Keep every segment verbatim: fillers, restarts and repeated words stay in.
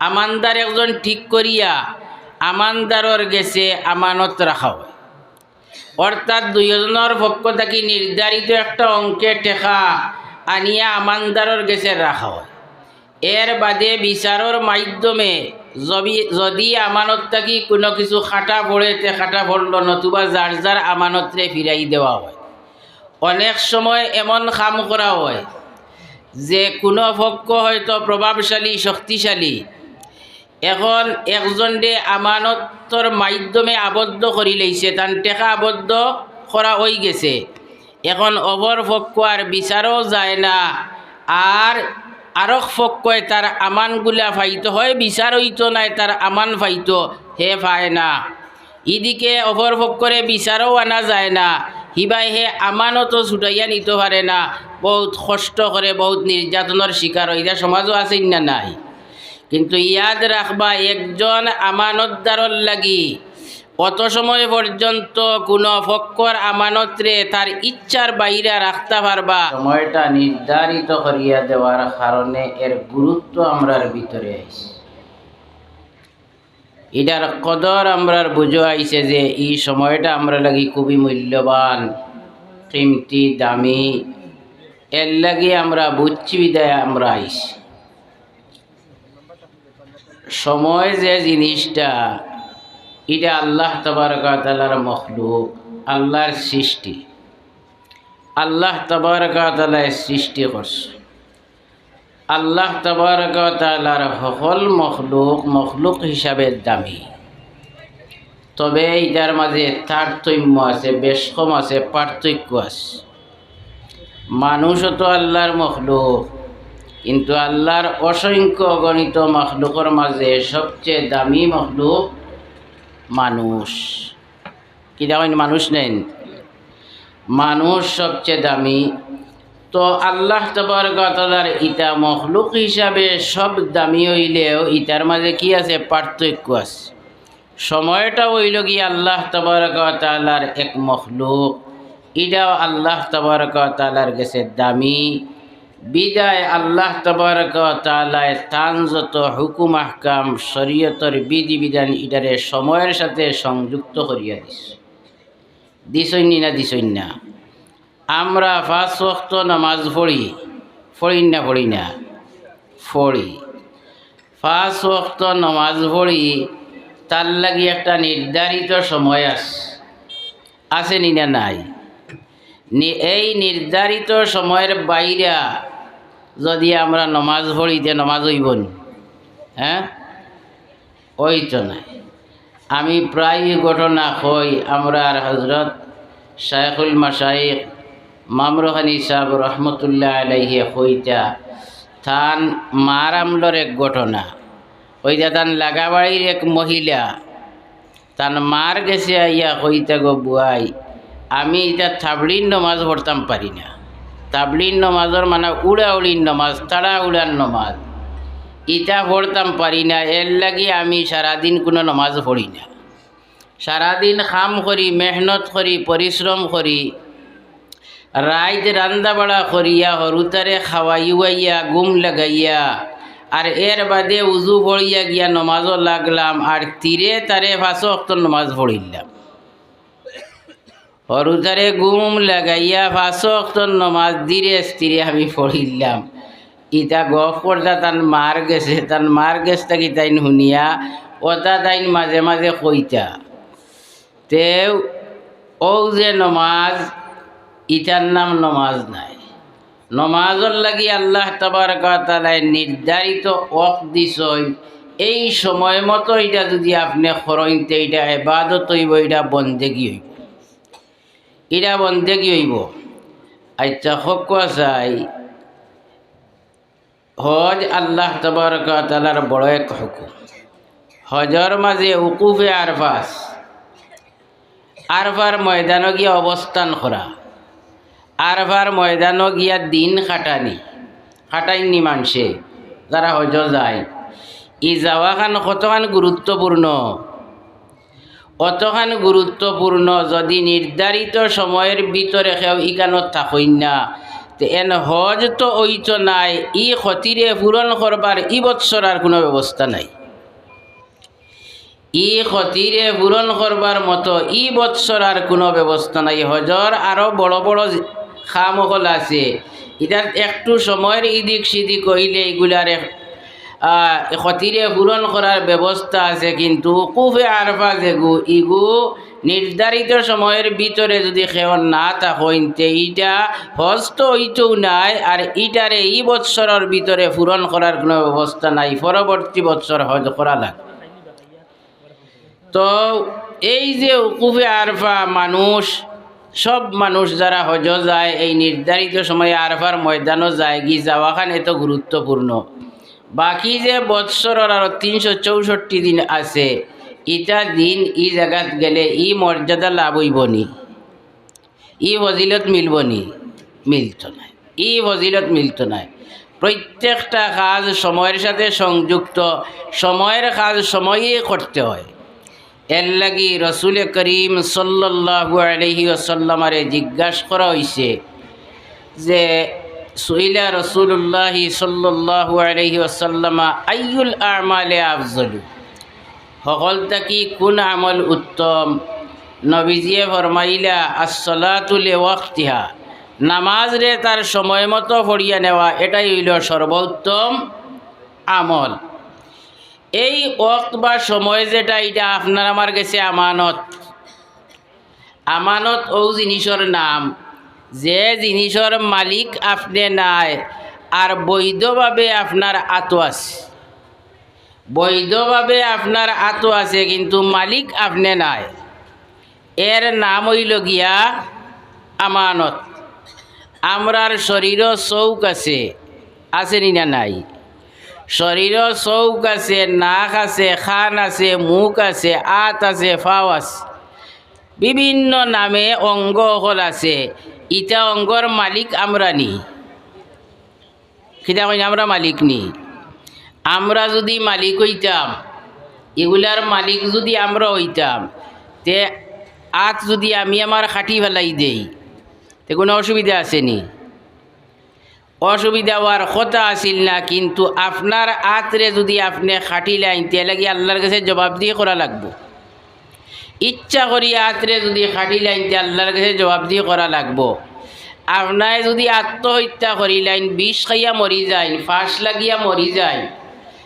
আমানদার একজন ঠিক করিয়া আমানদারর গেছে আমানত রাখা অয়। অর্থাৎ দুইওজনর পক্ষ থাকি নির্ধারিত একটা অঙ্কে টেকা আনিয়া আমানদারর গেছে রাখা অয়। এর বাদে বিচারর মাধ্যমে যবি-, যুদি আমানত থাকি কুনু কিছু কাটা পড়ে, তে কাটা পড়লো, নতুবা যার যার আমানতরে ফিরাই দেওয়া অয়। অনেক সময় এমন কাম করা অয় যে কুনু পক্ষ হয়তো প্রভাবশালী, শক্তিশালী, এখন একজনরে আমানতর মাধ্যমে আবদ্ধ করিলাইছে, তান টেকা আবদ্ধ করা অইগেছে। এখন অপর পক্ষ আর বিচারও যায় না, আর আরক পক্ষয় তার আমানগুলা পাইতো, হয় বিচার অইতো নায়, তার আমান পাইতো, হে পায় না। ইদিকে অপর পক্ষরে বিচারও আনা যায় না, হিবায় হে আমানতও ছুটাইয়া নিতো পারে না, বউত কষ্ট করে, বউত নির্যাতনর শিকার অয়। ইতা সমাজও আছে না নাই? কিন্তু ইয়াদ রাখবা, একজন আমানতদারর লাগি অত সময় পর্যন্ত কুনু পক্ষর আমানতরে তার ইচ্ছার বাইরে রাখতা পারবা। সময়টা নির্ধারিত করিয়া দেওয়ার কারণে এর গুরুত্ব আমরার ভিতরে আইছে। ইটার কদর আমরার বুঝো আইছে যে ই সময়টা আমরার লাগি খুবই মূল্যবান, কিমতি, দামি। এর লাগি আমরা বুঝছি বিধায় আমরা আইছি। সময় যে জিনিসটা, ইটা আল্লাহ তাবারাকা ওয়া তাআলার মখলুক, আল্লাহর সৃষ্টি। আল্লাহ তাবারাকা ওয়া তাআলায় সৃষ্টি করছে। আল্লাহ তাবারাকা ওয়া তাআলার হকল মখলুক, মখলুক হিসাবে দামি। তবে ইটার মাঝে তারতম্য আছে, বেশ কম আছে, পার্থক্য আছে। মানুষও তো আল্লাহর মখলুক, কিন্তু আল্লাহর অসংখ্য অগণিত মখলুকর মাঝে সবচেয়ে দামি মখলুক মানুষ। কিতা কইন, মানুষ নায়নি? মানুষ সবচেয়ে দামি। তো আল্লাহ তাবারাকা ওয়া তাআলার ইটা মখলুক হিসাবে সব দামি অইলেও ইটার মাঝে কি আছে? পার্থক্য আছে। সময়টা অইলো গিয়া আল্লাহ তাবারাকা ওয়া তাআলার এক মখলুক, ইটাও আল্লাহ তাবারাকা ওয়া তাআলার গেছে দামি। বিধায় আল্লাহ তাবারাকা ওয়া তাআলায় তান যত হুকুম আহকাম, শরীয়তর বিধিবিধান, ইটারে সময়র সাথে সংযুক্ত করিয়া দিছে। দিছইন নি না দিছইন না? আমরা পাঁচ ওয়াক্ত নামাজ পড়ি, পড়ি না পড়ি না? পড়ি। পাঁচ ওয়াক্ত নামাজ পড়ি, তার লাগি একটা নির্ধারিত সময় আছে, আছে নি না নাই? নি-, এই নির্ধারিত সময়র বাইরা যুদি আমরা নামাজ পড়ি, তে নামাজ অইবো নি? হ্যাঁ, অইতো নায়। আমি প্রায় ঘটনা কই, আমরার হজরত শায়খুল মাশায়েখ মামরুখানী সাহেব রহমতুল্লাহ আলাইহি কইতা, তান মার আমলর এক ঘটনা। অইতা তান লাগাবাড়ির এক মহিলা, তান মার গেছে আইয়া কইতা, "গো বুয়াই, আমি ইতা তাবড়ির নমাজ পড়তাম পারি না।" তাবড়ির নমাজর মানে উড়াউড়ির নমাজ, তাড়াহুড়ার নমাজ, ইতা পড়তাম পারি না। এর লাগি আমি সারাদিন কুনু নমাজ পড়ি না। সারাদিন কাম করি, মেহনত করি, পরিশ্রম করি, রাইত রান্দা বাড়া করিয়া, হরুতারে খাওয়াইয়া, ঘুম লাগাইয়া, আর এর বাদে উজু পড়িয়া গিয়া নমাজও লাগলাম, আর তীরে তারে পাঁচ ওয়াক্ত নমাজ পড়িলাম। হরুতারে ঘুম লাগাইয়া পাঁচ ওয়াক্ত নমাজ ধীরে স্থিরে আমি পড়িলাম। ইতা গফ করতা তান মার গেছে, তান মার গেছ থাকি তাইন হুনিয়া, অতা তাইন মাঝে মাঝে কইতা। তেউ অউ যে নমাজ, ইতার নাম নমাজ নায়। নমাজর লাগি আল্লাহ তাবারাকা ওয়া তাআলায় নির্ধারিত ওয়াক্ত দিছইন। এই সময় মতো ইটা যুদি আপনে করইন, তে ইটা ইবাদত অইবো, ইটা বন্দেগি অইবো, ইটা বন্দেগি অইবো। আচ্ছা, হক চাই, হজ আল্লাহ তাবারাকা ওয়া তাআলার বড় এক হুকুম। হজর মাঝে উকুফে আরফা আছে। আরফার ময়দানো গিয়া অবস্থান করা, আরফার ময়দানো গিয়া দিন কাটানি, কাটাইন নি মানষে, যারা হজো যায়, ই যাওয়াখান কতখান গুরুত্বপূর্ণ। অতখান গুরুত্বপূর্ণ, যুদি নির্ধারিত সময়র ভিতরে কেউ ইখানো থাকইন না, তে এন হজ তো অইতো নায়, ই ক্ষতিরে পূরণ করবার ই বৎসর আর কুনু ব্যবস্থা নাই। ই ক্ষতিরে পূরণ করবার মতো ই বৎসর আর কুনু ব্যবস্থা নাই। হজর আরো বড় বড় কাম অকল আছে, ইতাত একটু সময়র ইদিক সিদিক অইলে ইগুলার এক-, আহ, ক্ষতিরে পূরণ করার ব্যবস্থা আছে, কিন্তু উকুফে আরফা যেগু, ইগু নির্ধারিত সময়র ভিতরে যুদি কেউ না থাকইন, তে ইটা হজ তো অইতউ নায়, আর ইটারে ই বৎসরর ভিতরে পূরণ করার কুনু ব্যবস্থা নাই, পরবর্তী বৎসর হজ করা লাগে। তো এই যে উকুফে আরফা মানুষ, সব মানুষ যারা হজো যায়, এই নির্ধারিত সময়ে আরফার ময়দানো যায়গি, যাওয়াখান এত গুরুত্বপূর্ণ। বাকি যে বৎসরর আরো তিনশো চৌষট্টি দিন আছে, ইটা দিন ই জাগাত গেলে ই মর্যাদা লাভ অইবো নি? ই ফজিলত মিলবো নি? মিলতো নায়। ই ফজিলত মিলতো নায়। প্রত্যেকটা কাজ সময়র সাথে সংযুক্ত, সময়র কাজ সময়ই করতে হয়। এর লাগি রসুলে করিম সাল্লাল্লাহু আলাইহি ওয়াসাল্লামারে জিজ্ঞাস করা অইছে যে, সুইলা রসুলুল্লাহি সাল্লাল্লাহু আলাইহি ওয়াসাল্লামা আইয়ুল আমালে আফজলু, হকল থাকি কুন আমল উত্তম? নবীজিয়ে ফরমাইলা, "আসসালাতু লিওয়াক্তিহা", নামাজরে তার সময় মতো পড়িয়া নেওয়া, এটাই অইলো সর্বোত্তম আমল। এই ওয়াক্ত বা সময় যেটা, ইটা আপনার আমার গেছে আমানত। আমানত অউ জিনিসর নাম, যে জিনিসর মালিক আপনে নায়, আর বৈধভাবে আপনার আতো আছে। বৈধভাবে আপনার আতো আছে, কিন্তু মালিক আপনে নায়। এর নাম অইলো গিয়া আমানত। আমরার শরীরো চউখ আছে, আছে নি না নাই? শরীরো চউখ আছে, নাক আছে, কান আছে, মুখ আছে, আত আছে, পাও আছে, বিভিন্ন নামে অঙ্গ অকল আছে। ইতা অঙ্গর মালিক আমরা নি? কিতা কইন, আমরা মালিক নি? আমরা যুদি মালিক অইতাম, ইগুলার মালিক যুদি আমরা অইতাম, তে আত যুদি আমি আমার কাটি ফালাই দেই, তে কুনু অসুবিধা আছে নি? অসুবিধা অওয়ার কথা আছিল না, কিন্তু আপনার আতরে যুদি আপনে কাটিলাইন, তে লাগি আল্লার গেছে জবাবদিহি করা লাগবো। ইচ্ছা করি আতরে যুদি কাটিলাইন, তে আল্লার গেছে জবাবদিহি করা লাগবো। আপনায় যুদি আত্মহত্যা করিলাইন, বিষ খাইয়া মরি যাইন, ফাঁস লাগিয়া মরি যাইন,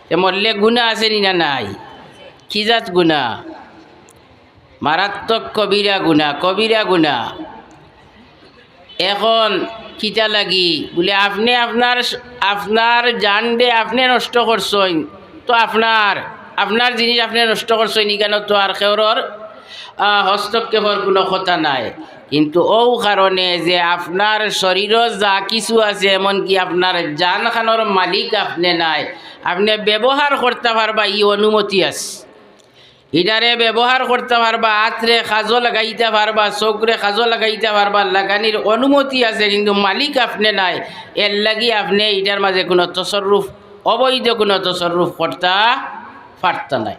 তে মরলে গুনা আছে নি না নাই? কি জাত গুনা? মারাত্মক কবিরা গুনা, কবিরা গুনা। এখন কিতা লাগি? বুলে, আপনে আপনার, আপনার জানরে আপনে নষ্ট করছইন, তো আপনার, আপনার জিনিস আপনে নষ্ট করছইন, ইখানো তো আর কেউরর, আহ, হস্তক্ষেপর কুনু কথা নাই। কিন্তু অউ কারণে যে আপনার শরীরো যা কিছু আছে, এমনকি আপনার জানখানোর মালিক আপনে নায়, আপনে ব্যবহার করতা পারবা, ই অনুমতি আছে। ইটারে ব্যবহার করতা পারবা, আতরে কাজো লাগাইতা পারবা, চউখরে কাজো লাগাইতা পারবা, লাগানির অনুমতি আছে, কিন্তু মালিক আপনে নায়। এর লাগি আপনে ইটার মাঝে কুনু তসররুফ, অবৈধ কুনু তসররুফ করতা পারতা নায়।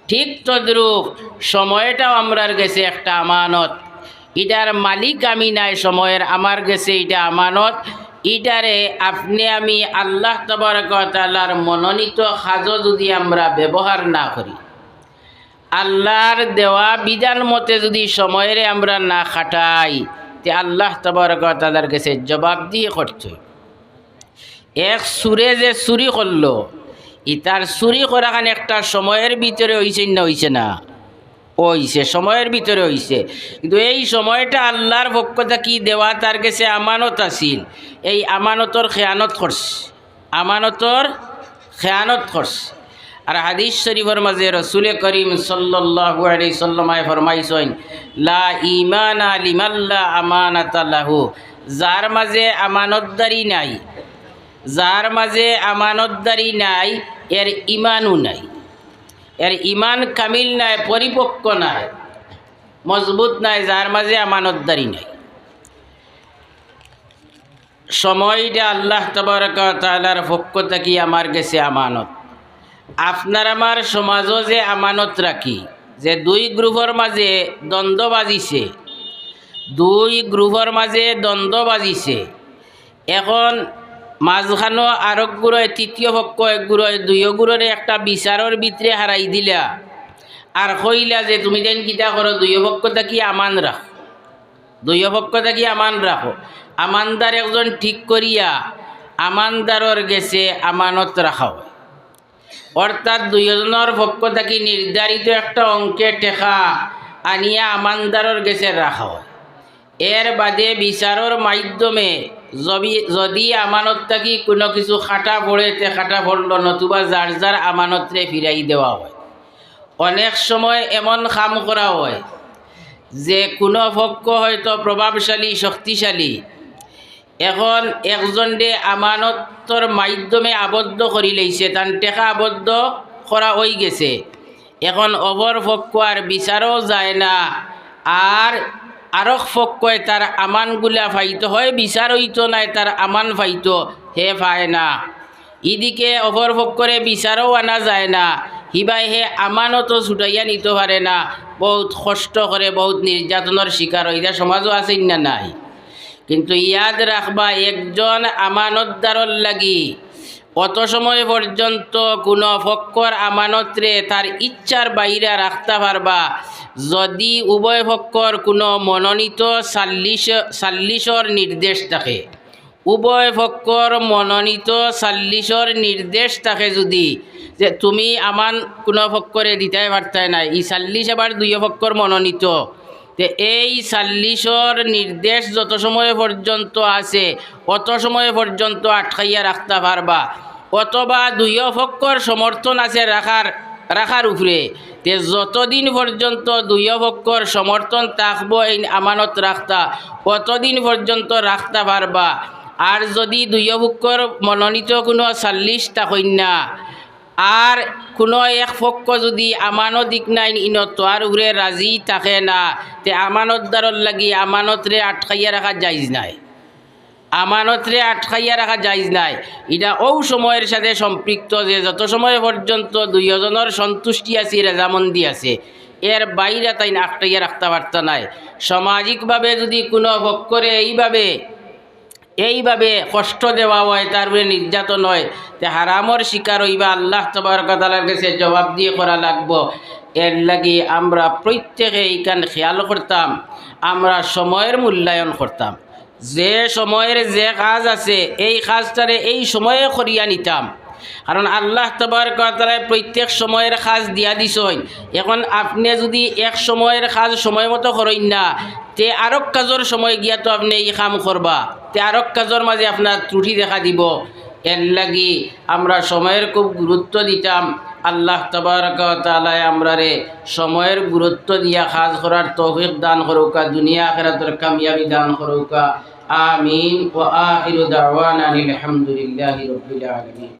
ঠিক তদ্রূপ সময়টাও আমরার গেছে একটা আমানত। ইটার মালিক আমি নায়, সময়র আমার গেছে ইটা আমানত। ইটারে আপনে আমি আল্লাহ তাবারাকা ওয়া তাআলার মনোনীত কাজো যুদি আমরা ব্যবহার না করি, আল্লার দেওয়া বিধান মতে যুদি সময়রে আমরা না খাটাই, তে আল্লাহ তাবারাকা ওয়া তাআলার গেছে জবাবদিহি করতে অইবো। এক চুরে যে চুরি করলো, ইতার চুরি করাখান একটা সময়র ভিতরে অইছে না অইছে না? অইছে, সময়র ভিতরে অইছে। কিন্তু এই সময়টা আল্লার পক্ষ থাকি দেওয়া, তার গেছে আমানত আছিল, এই আমানতর খেয়ানত করছে। আমানতর খেয়ানত করছে। আর হাদিস শরীফর মাঝে রসুলে করিম সাল্লাল্লাহু আলাইহি সাল্লামায় ফরমাইছইন, "লা ঈমানা লিমান লা আমানাতা লাহু।" যার মাঝে আমানতদারি নাই, যার মাঝে আমানতদারি নাই, এর ইমানও নাই। এর ইমান কামিল নাই, পরিপক্ক নাই, মজবুত নাই, যার মাঝে আমানতদারি নাই। সময়টা আল্লাহ তাবারাকা ওয়া তাআলার পক্ষ থাকি আমার গেছে আমানত। আপনার আমার সমাজো যে আমানত রাখি, যে দুই গ্রুপর মাঝে দ্বন্দ্ব বাজিছে, দুই গ্রুপর মাঝে দ্বন্দ্ব বাজিছে, এখন মাঝখানো আরক গুরুয়ে, তৃতীয় পক্ষ এক গুরুয়ে, দুইও গুরুরে একটা বিচারর ভিতরে হারাই দিলা, আর কইলা যে, "তুমি যেন কিতা করো, দুইও পক্ষ থাকি আমান রাখো, দুইও পক্ষ থাকি আমান রাখো।" আমানদার একজন ঠিক করিয়া আমানদারর গেছে আমানত রাখা অয়। অর্থাৎ দুইওজনর পক্ষ থাকি নির্ধারিত একটা অঙ্কে টেকা আনিয়া আমানদারর গেছে রাখা অয়। এর বাদে বিচারর মাধ্যমে যবি-, যদি আমানত থাকি কুনু কিছু কাটা পড়ে, তে কাটা পড়লো, নতুবা যার যার আমানতরে ফিরাই দেওয়া অয়। অনেক সময় এমন কাম করা অয় যে কুনু পক্ষ হয়তো প্রভাবশালী, শক্তিশালী, এখন একজনরে আমানতর মাধ্যমে আবদ্ধ করি লইছে, তান টেকা আবদ্ধ করা অইগেছে। এখন অপর পক্ষ আর বিচারও যায় না, আর আরক পক্ষয় তার আমানগুলা পাইতো, হয় বিচার অইতো নায়, তার আমান পাইতো, হে পায় না। ইদিকে অপর পক্ষরে বিচারও আনা যায় না, হিবায় হে আমানতও ছুটাইয়া নিতো পারে না। বউত কষ্ট করে, বউত নির্যাতনর শিকার অইরা সমাজও আছে না নাই? কিন্তু ইয়াদ রাখবা, একজন আমানতদারর লাগি অত সময় পর্যন্ত কুনু পক্ষর আমানতরে তার ইচ্ছার বাইরে রাখতা পারবা, যদি উভয় পক্ষর কুনু মনোনীত সাল্লিশ, সাল্লিশর নির্দেশ থাকে। উভয় পক্ষর মনোনীত সাল্লিশর নির্দেশ থাকে যদি, যে তুমি আমান কুনু পক্ষরে দিতায় পারতায় নায়, ই সাল্লিশ আবার দুইও পক্ষর মনোনীত, তে এই সাল্লিশর নির্দেশ যত সময় পর্যন্ত আছে, অত সময় পর্যন্ত আটকাইয়া রাখতা পারবা, অথবা দুইও পক্ষর সমর্থন আছে রাখার, রাখার উপরে। তে যতদিন পর্যন্ত দুইও পক্ষর সমর্থন থাকবো এই আমানত রাখতা, অতদিন পর্যন্ত রাখতা পারবা। আর যদি দুইও পক্ষর মনোনীত কুনু সাল্লিশ থাকইন না, আর কুনু এক পক্ষ যদি আমানত দিক নাইন ইনো তার উপরে রাজি থাকে না, তে আমানতদারর লাগি আমানতরে আটকাইয়া রাখা জাইজ নায়। আমানতরে আটকাইয়া রাখা জাইজ নায়। ইটা অউ সময়র সাথে সম্পৃক্ত যে যত সময় পর্যন্ত দুইওজনর সন্তুষ্টি আছে, রেজামন্দি আছে, এর বাইরে তাইন আটকাইয়া রাখতা পারতা নায়। সামাজিকভাবে যদি কুনু পক্ষরে এইভাবে, এইভাবে কষ্ট দেওয়া অয়, তার উপরে নির্যাতন অয়, তে হারামর শিকার অইবা, আল্লাহ তাবারক ওয়া তাআলার গেছে জবাবদিহি করা লাগবো। এর লাগি আমরা প্রত্যেকে এইখান খেয়াল করতাম, আমরা সময়র মূল্যায়ন করতাম। যে সময়র যে কাজ আছে, এই কাজটারে এই সময়ে করিয়া নিতাম। কারণ আল্লাহ তাবারক ওয়া তাআলায় প্রত্যেক সময়র কাজ দিয়া দিছইন। এখন আপনে যদি এক সময়র কাজ সময় মতো করইন না, তে আরক কাজর সময় গিয়া তো আপনে ই কাম করবা, তে আরক কাজর মাঝে আপনার ত্রুটি দেখা দিবো। এর লাগি আমরা সময়র খুব গুরুত্ব দিতাম। আল্লাহ তাবারক ওয়া তাআলায় আমরারে সময়র গুরুত্ব দিয়া কাজ করার তৌফিক দান করউক্কা, দুনিয়া আখিরাতর কামিয়াবি দান করউক্কা। আমিন। ওয়া আখিরু দাওয়ানা আনিল হামদুলিল্লাহি রাব্বিল আলামিন।